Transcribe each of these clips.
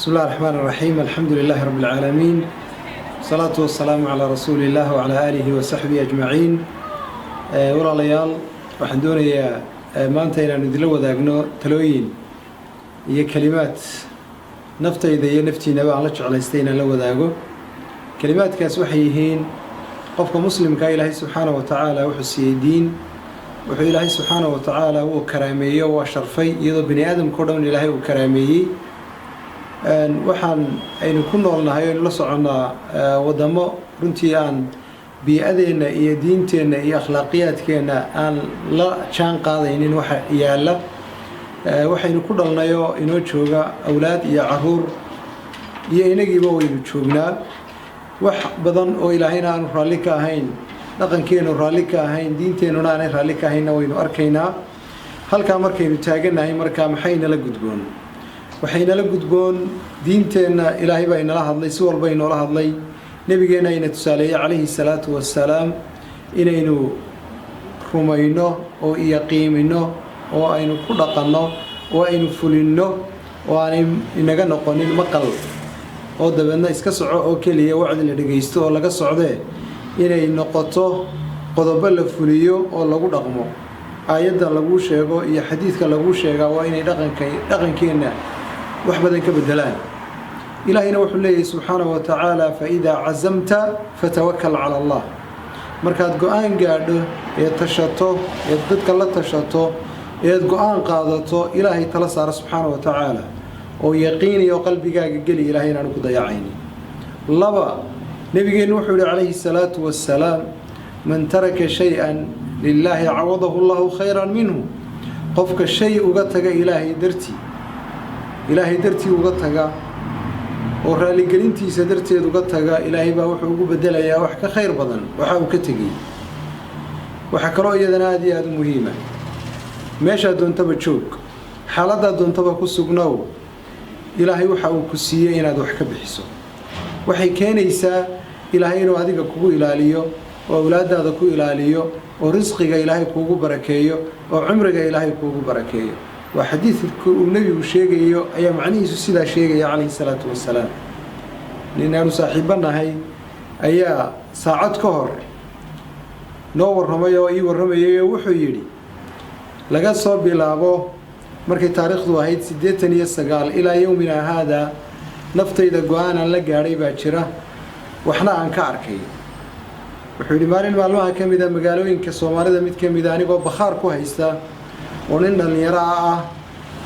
بسم الله الرحمن الرحيم، الحمد لله رب العالمين، والصلاة والسلام على رسول الله وعلى آله وصحبه أجمعين. Walaalayaal, waxaan doonayaa maanta inaanu idinla wadaagno talooyin iyo kalimaad naftayda iyo naftiinaba aan la jeclaystay inaan la wadaago. Kalimaadkaas waxay yihiin: qofka muslimkaa Ilaahay subxaana wa tacaala wuxuu siiyey diin, wuxuu Ilaahay subxaana wa tacaala wuu karaameeyo, waa sharfay, iyadoo bani aadamka o dhan Ilaahay uu karaameeyey. Waxaan aynu ku noolnahay aynu la soconnaa waddamo runtii aan bii-adeenna iyo diinteenna iyo akhlaaqiyaadkeenna aan la jaan qaadaynin. Waxa yaalla, waxaynu ku dhalnayoo inoo jooga awlaad iyo caruur iyo inagiiba waynu joognaa. Wax badan oo Ilaahayna aanu raalli ka ahayn, dhaqankeennu raalli ka ahayn, diinteennuna aanay raalli ka ahaynna waynu arkaynaa. Halkaa markaynu taagannahay, markaa maxaynala gudboon? Waxaynala gudboon, diinteenna Ilaahay baa inala hadlay, si walba inoola hadlay. Nebigeenna ina tusaaleeyey calayhi salaatu wassalaam inaynu rumayno oo yaqiimino oo aynu ku dhaqanno oo aynu fulinno, oo aanay inaga noqonin maqal oo dabeedna iska soco oo keliya, wacdi la dhegaysto oo laga socdee, inay noqoto qodobo la fuliyo oo lagu dhaqmo. Aayadda laguu sheego iyo xadiidka laguu sheegaa waa inay dhaqanka dhaqankeenna wax badan ka bedelaan. Ilaahayna wuxuu leeyahay subxaanahu wa tacaala: فإذا عزمت فتوكل على الله. Markaad go-aan gaadho ee tashato, ee dadka la tashato, eed go-aan qaadato, Ilaahay tala saara subxaana wa tacaala, oo yaqiiniyo qalbigaaga geli Ilahay inaanu ku dayacaynin. Laba, nabigeennu wuxuu yihi calayhi salaatu wassalaam: من ترك شيئا لله عوضه الله خيرا منه. Qofka shay uga taga Ilaahay dartii, Ilaahay dartii uga taga oo raaligelintiisa darteed uga taga, Ilaahay baa wuxuu ugu bedelayaa wax ka khayr badan waxa uu ka tegey. Waxaa kaloo iyadana aada iyo aada u muhiima: meeshaad doontaba joog, xaaladdaad doontaba ku sugnow, Ilaahay waxa uu ku siiyey inaad wax ka bixiso. Waxay keenaysaa Ilaahay inuu adiga kugu ilaaliyo, oo awlaadaada ku ilaaliyo, oo risqiga Ilaahay kuugu barakeeyo, oo cumriga Ilaahay kuugu barakeeyo. Waa xadiidka uu nebigu sheegayo ayaa macnihiisu sidaa sheegaya calayhi salaatu wasalaam. Nin aanu saaxiibbo nahay ayaa saacad ka hor noo warramay oo ii warramayay, oo wuxuu yidhi: laga soo bilaabo markay taariikhdu ahayd 89 ilaa يومنا هذا, naftayda go-aan aan la gaadhay baa jira, waxna aan ka arkay. Wuxuu yidhi: maalin maalmaha ka mida magaalooyinka Soomaalida mid ka mida, anigoo bakhaar ku haysta oo nin dhallinyaro ah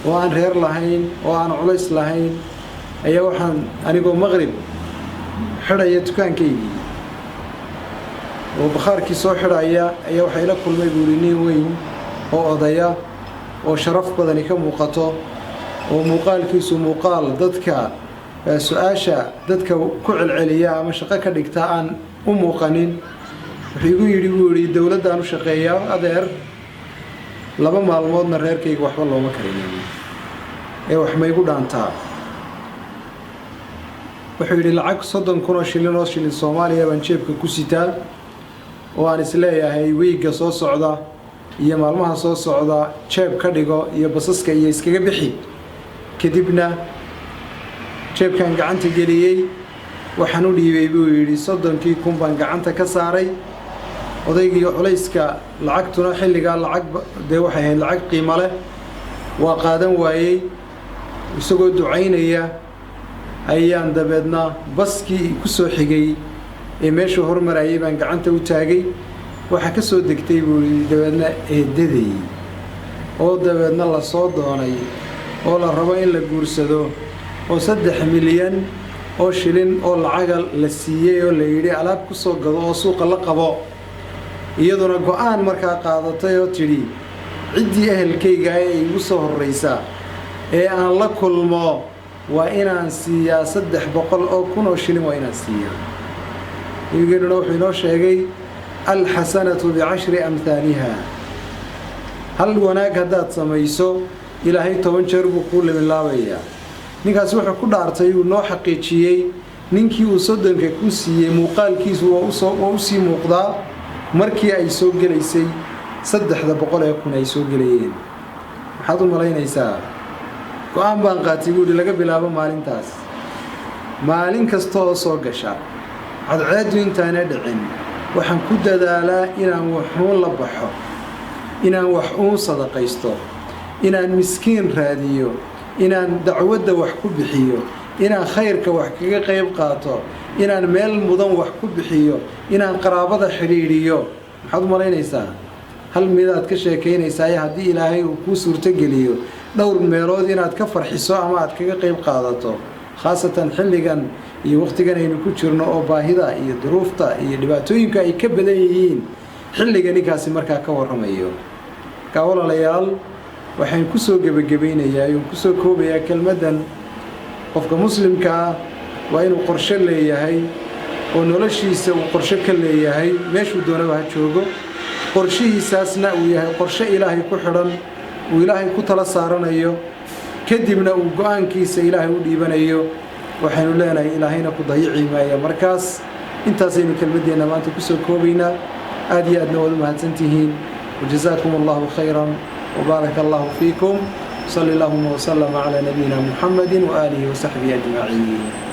oo aan reer lahayn oo aan culays lahayn, ayaa waxaan anigoo maqrib xidhaya dukaankaygii oo bakhaarkii soo xidhaya, ayaa waxaa ila kulmay, buu yidhi, nin weyn oo odaya oo sharaf badani ka muuqato, oo muuqaalkiisu muuqaal dadka su-aasha dadka ku celceliya ama shaqo ka dhigta aan u muuqanin. Wuxuu igu yidhi, buu yidhi, dowladdaan u shaqeeyaa adeer, 2 maalmoodna reerkayga waxba looma karinin, ee wax ma igu dhaantaa? Wuxuu yidhi: lacag 30,000 oo shilin oo shilin Soomaaliya baan jeebka ku sitaa, oo aan isleeyahay wiigga soo socda iyo maalmaha soo socda jeeb ka dhigo iyo basaska iyo iskaga bixi. Kadibna jeebkaan gacanta geliyey, waxaan u dhiibay, buu yidhi, 30,000 baan gacanta ka saaray odaygii. Culayska lacagtuna xilligaa lacag dee waxay ahayd lacag qiimo leh, waa qaadan waayey. Isagoo ducaynaya ayaan dabeedna baskii ku soo xigay ee meeshuu hormarayay baan gacanta u taagay. Waxaa ka soo degtay, buu yidhi, dabeedna eedaday, oo dabeedna la soo doonay oo la rabo in la guursado, oo 3 milyan oo shilin oo lacaga la siiyey, oo la yidhi alaab ku soo gado oo suuqa la qabo. Iyaduna go-aan markaa qaadatay oo tidhi: ciddii ehelkayga ee igu soo horraysa ee aan la kulmo waa inaan siiyaa 300,000 oo shilin, waa inaan siiyaa. Nabigeennuna wuxuu inoo sheegay: الحسنة بعشر أمثالها. Hal wanaag haddaad samayso, Ilaahay 10 jeer buu kuu liminlaabayaa. Ninkaasi wuxuu ku dhaartay, uu noo xaqiijiyey, ninkii uu 30-ka ku siiyey muuqaalkiisu waa usii muuqdaa markii ay soo gelaysay 300,000 ay soo gelayeen. Maxaad u malaynaysaa? Go-aan baan qaatay, buu yidhi, laga bilaabo maalintaas. Maalin kasta oo soo gasha, cadceeddu intaana dhicin, waxaan ku dadaalaa inaan waxuun la baxo, inaan wax uun sadaqaysto, inaan miskiin raadiyo, inaan dacwadda wax ku bixiyo, inaan khayrka wax kaga qayb qaato, inaan meel mudan wax ku bixiyo, inaan qaraabada xidhiidhiyo. Maxaad u malaynaysaa? Hal midaad ka sheekaynaysaa haddii Ilaahay uu kuu suurtogeliyo dhowr meelood inaad ka farxiso ama aad kaga qayb qaadato, khaasatan xilligan iyo wakhtigan aynu ku jirno oo baahida iyo duruufta iyo dhibaatooyinka ay ka badan yihiin xilliga ninkaasi markaa ka warramayo. Markaa walaalayaal, waxaan kusoo gebagabaynayaa oon kusoo koobayaa kelmaddan: qofka muslimkaa waa inuu qorshe leeyahay oo noloshiisa uu qorshe ka leeyahay, meeshuu doonaba ha joogo, qorshihiisaasna uu yahay qorshe Ilaahay ku xidhan, uu Ilaahay ku tala saaranayo, kadibna uu go-aankiisa Ilaahay u dhiibanayo. Waxaynu leenahay, Ilaahayna ku dayici maaya. Markaas intaasaynu kelmaddeenna maanta kusoo koobaynaa. Aad iyo aadna waad u mahadsantihiin. وجزاكم الله خيرا وبارك الله فيكم. صلى اللهم وسلم على نبينا محمد وآله وصحبه أجمعين.